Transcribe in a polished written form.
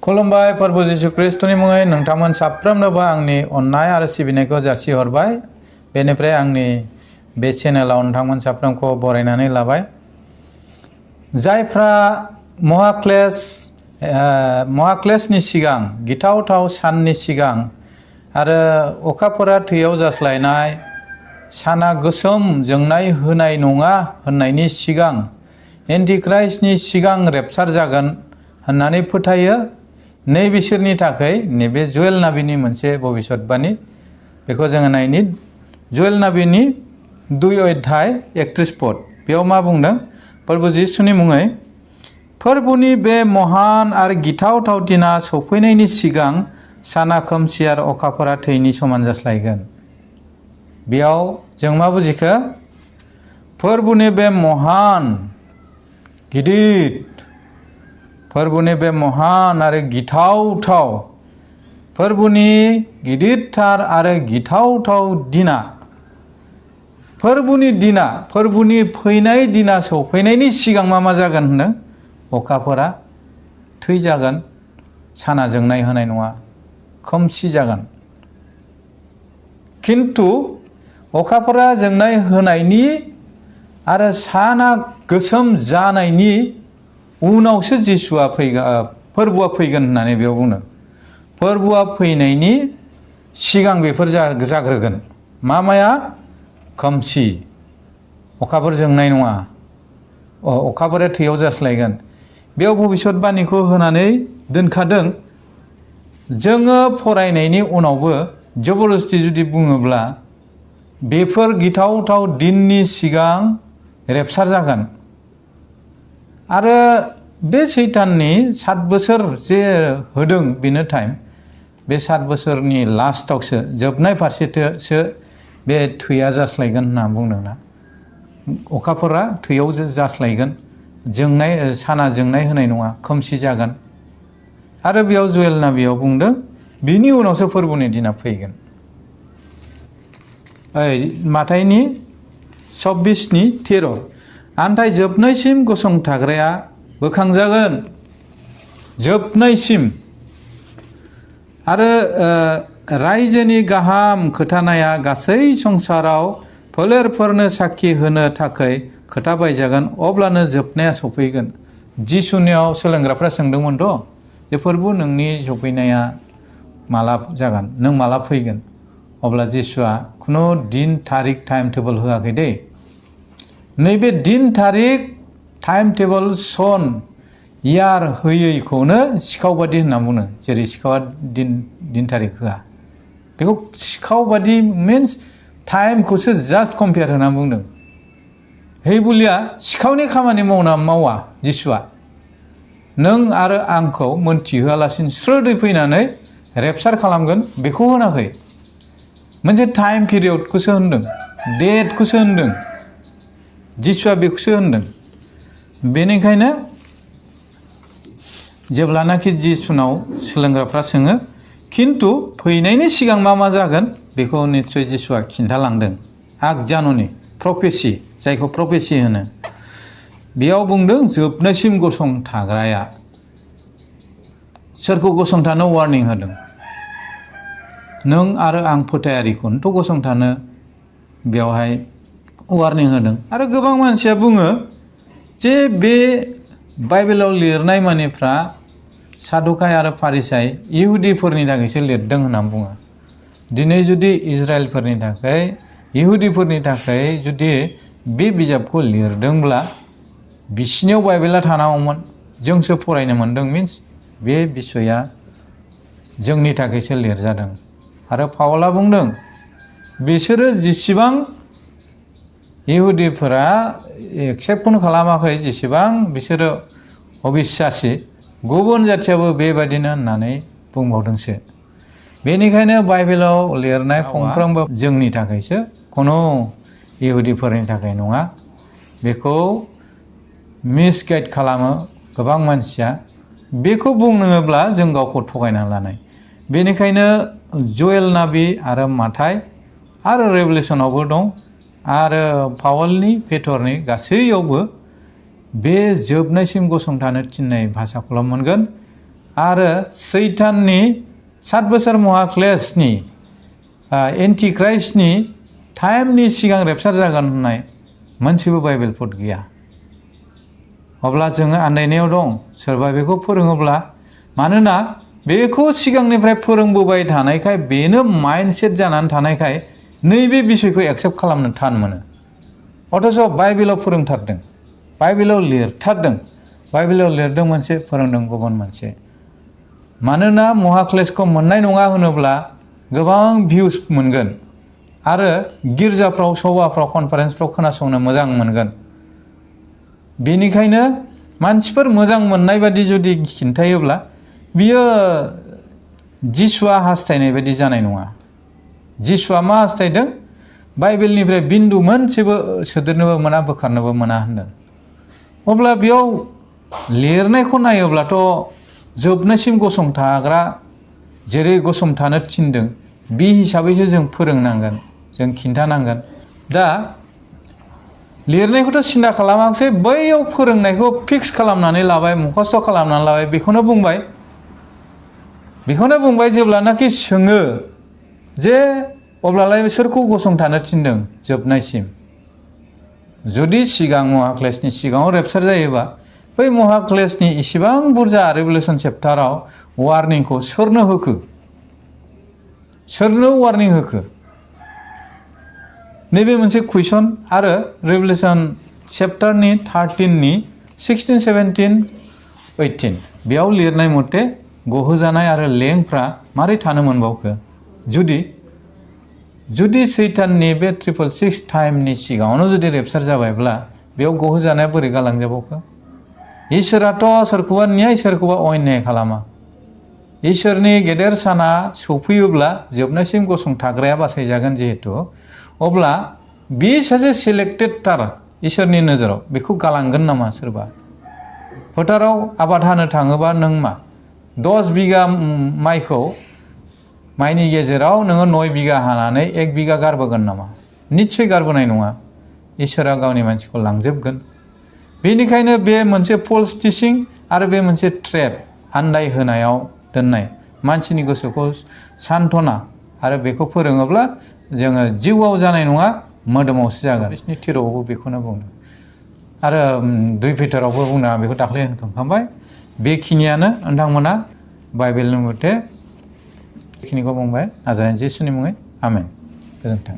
खुलुमबाय प्रभु जिसु ख्रिस्टनि मुङै नोंथांमोन साफ्रोमनोबो आंनि अननाय आरो सिबिनायखौ जासिहरबाय। बेनिफ्राय आंनि बे चेनेलाव नोंथांमोन साफ्रोमखौ बरायनानै लाबाय। जायफ्रा महाक्लेशनि सिगां गिथावथाव साननि सिगां आरो अखाफोरा थैयाव जास्लायनाय साना गोसोम जोंनाय होनाय नङा होननायनि सिगां एन्टिक्राइस्टनि सिगां रेपचार जागोन होननानै फोथायो, नै बिसोरनि थाखाय नैबे जुएल नाबिनि मोनसे भबिष्यतबाणी बेखौ जोङो नायनि। जुएल नाबिनि 2 अध्याय 31 पद बेयाव मा बुंदों? प्रभु जिसुनि मुङै, फोरबुनि बे महान आरो गिथावथाव दिना सफैनायनि सिगां साना खोमसि आरो अखाफोरा थैनि समान जास्लायगोन। बेयाव जों मा बुजिखो? फोरबुनि बे महान गिदिर फोरबुनि बे महान आरो गिथावथाव फोरबुनि गिदिरथार आरो गिथावथाव दिना, फोरबुनि फैनाय दिना सफैनायनि सिगां मा जागोन होनदों? अखाफोरा थै जागोन, साना जोंनाय होनाय नङा, खोमसि जागोन। खिन्थु अखाफोरा जोंनाय होनायनि आरो साना गोसोम जानायनि उनावसो जिसुआ फोरबुआ फैगोन होननानै बेयाव बुंदों। फोरबुआ फैनायनि सिगां बेफोर जाग्रोगोन। माया? खोमसि, अखाफोर जोंनाय नङा, अखाफोरा थैयाव जास्लायगोन। बेयाव भबिष्यतबाणीखौ होनानै दोनखादों। जोङो फरायनायनि उनावबो जबरदस्ति जुदि बुङोब्ला बेफोर गिथावथाव दिननि सिगां रेपचार जागोन। आरो बे सैताननि 7 बोसोर जे होदों बेनो टाइम, बे 7 बोसोरनि लास्टावसो जोबनाय फारसेसो बे थैया जास्लायगोन होनना बुंदोंना। अखाफोरा थैयाव जास्लायगोन, साना जोंनाय होनाय नङा, खोमसि जागोन। आरो बेयाव जुएल नाबियाव बुंदों बिनि उनावसो फोरबुनि दिना फैगोन। माथाइनि 26:13 आन्थाय जोबनायसिम गसंथाग्राया बोखांजागोन, जोबनायसिम। आरो रायजोनि गाहाम खोथानाया गासै संसाराव फोलेरफोरनो साखि होनो थाखाय खोथाबायजागोन, अब्लानो जोबनाया सफैगोन। जिसुनियाव सोलोंग्राफ्रा सोंदोंमोनथ' जे फोरबु नोंनि सफैनाया माला जागोन, नों माला फैगोन? अब्ला जिसुआ खुनु दिन थारिख टाइम टेबल होआखै दे। नैबे दिन थारिख टाइम टेबल सन यार होयैखौनो सिखाव बादि होनना बुङो। जेरै सिखावा दिन थारिख होआ, बेखौ सिखाव बादि मिन्स टाइमखौसो जास्ट कम्पेयार होना बुंदों। हे बुलिया सिखावनि खामानि मावा जिसुआ। नों आरो आंखौ मोनथिहोआलासिनो स्रोदै फैनानै रेपचार खालामगोन बेखौ होनाखै। मोनसे टाइम पिरियडखौसो होनदों, डेटखौसो होनदों। जिसुआ बेखौसो होनदों। बेनिखायनो जेब्लानाखि जिसुनाव सोलोंग्राफ्रा सोङो खिन्थु फैनायनि सिगां मा जागोन बेखौ निस्सय जिसुआ खिन्थालांदों। आगजानुनि प्रफेसि, जायखौ प्रफेसि होनो, बेयाव बुंदों जोबनायसिम गसंथाग्राया। सोरखौ गसंथानो वार्निं होदों? नों आरो आं फोथायारिखौनोथ' गसंथानो बेवहाय वार्निं होदों। आरो गोबां मानसिया बुङो जे बे बाइबेलाव लिरनाय मानिफ्रा सादुकाय आरो फारिसाय इहुदिफोरनि थाखायसो लिरदों होनना बुङो। दिनै जुदि इजराइलफोरनि थाखाय, इहुदिफोरनि थाखाय जुदि बे बिजाबखौ लिरदोंब्ला बिसिनियाव बाइबेला थानांगौमोन। जोंसो फरायनो मोनदों मिन्स बे बिसया जोंनि थाखायसो लिरजादों। आरो पावला बुंदों बिसोरो जेसेबां इहुदिफोरा एक्सेप्टखौनो खालामाखै, जेसेबां बिसोरो अबिश्वासि, गुबुन जाथियाबो बेबायदिनो होननानै बुंबावदोंसो। बेनिखायनो बाइबेलाव लिरनाय फंफ्रोमबो जोंनि थाखायसो, खुनु इहुदिफोरनि थाखाय नङा। बेखौ मिसगाइड खालामो गोबां मानसिया। बेखौ बुंनोब्ला जों गावखौ थगायना लानाय। बेनिखायनो जुएल नाबि आरो माथाइ आरो रेभेलेसनावबो दं आरो पावलनि पेटरनि गासैयावबो बे जोबनायसिम गसंथानो थिननाय भाषाखौल' मोनगोन। आरो सैताननि 7 बोसोर महाक्लेशनि एन्टि क्राइस्टनि टाइमनि सिगां रेपचार जागोन होननाय मोनसेबो बाइबेल पद गैया। अब्ला जोङो आन्दायनायाव दं सोरबा बेखौ फोरोङोब्ला, मानोना बेखौ सिगांनिफ्राय फोरोंबोबाय थानायखाय बेनो माइन्डसेट जानानै थानायखाय नैबे बिसयखौ एक्सेप्ट खालामनो थान मोनो। अथच बाइबेलाव फोरोंथारदों, बाइबेलाव लिरथारदों, बाइबेलाव लिरदों मोनसे, फोरोंदों गुबुन मोनसे। मानोना महाक्लेशखौ मोननाय नङा होनोब्ला गोबां भिउस मोनगोन आरो गिर्जाफ्राव, सभाफ्राव, कनफारेन्सफ्राव खोनासंनो मोजां मोनगोन। बेनिखायनो मानसिफोर मोजां मोननाय बादि जुदि खिन्थायोब्ला बियो जिसुआ हास्थायनाय बायदि जानाय नङा। जिसुआ मा हास्थायदों? बाइबेलनिफ्राय बिन्दु मोनसेबो सोदेरनोबो मोना, बोखारनोबो मोना होनदों। अब्ला बेयाव लिरनायखौ नायोब्लाथ' जोबनायसिम गसंथाग्रा, जेरै गसंथानो थिनदों बे हिसाबैसो जों फोरोंनांगोन, जों खिन्थानांगोन। दा लिरनायखौथ' सिन्था खालामाखसै, बैयाव फोरोंनायखौ फिक्स खालामनानै लाबाय, मुखस्थ' खालामनानै लाबाय। बेखौनो बुंबाय जेब्लानाखि सोङो जे अब्लालाय सोरखौ गसंथानो थिनदों जोबनायसिम? जुदि सिगां महाक्लेशनि सिगाङाव रेपचार जायोबा बै महाक्लेशनि इसिबां बुरजा रेभेलेसन चेप्टाराव वार्निंखौ सोरनो होखो? सोरनो वार्निं होखो? नैबे मोनसे कुइसन। आरो रेभेलेसन चेप्टारनि 13नि 16, 17, 18 बेयाव लिरनाय मथे गहोजानाय आरो लेंफ्रा मारै थानो मोनबावखो? जुदि सैताननि बे 666 टाइमनि सिगाङावनो जुदि रेपचार जाबायब्ला बेयाव गहोजानाया बोरै गालांजाबावखो? इसोराथ' सोरखौबा न्याय, सोरखौबा अन्याय खालामा। इसोरनि गेदेर साना सौफैयोब्ला जोबनायसिम गसंथाग्राया बासायजागोन जिहेतु, अब्ला बे सासे सिलेक्टेडथार इसोरनि नोजोराव बेखौ गालांगोन नामा सोरबा? फोथाराव आबाद हानो थाङोबा नों मा 10 बिगा माइनि गेजेराव नोङो 9 बिगा हानानै 1 बिगा गारबोगोन नामा? निस्सय गारबोनाय नङा। इसोरा गावनि मानसिखौ लांजोबगोन। बेनिखायनो बे मोनसे फल्स टिचिं आरो बे मोनसे ट्रेप, आन्दाय होनायाव दोननाय मानसिनि गोसोखौ सान्थना, आरो बेखौ फोरोङोब्ला जोङो जिउआव जानाय नङा, मोदोमावसो जागोन। बिसोरनि थिरावबो बेखौनो बुंदों। आरो 2 पिटारावबो बुंना बेखौ दाख्लै होनखांबाय। बेखिनियानो नोंथांमोना बाइबेलनि मथे बेखिनिखौ बुंबाय। नाजानाय जिसुनि मुङै आमेन। गोजोन्थों।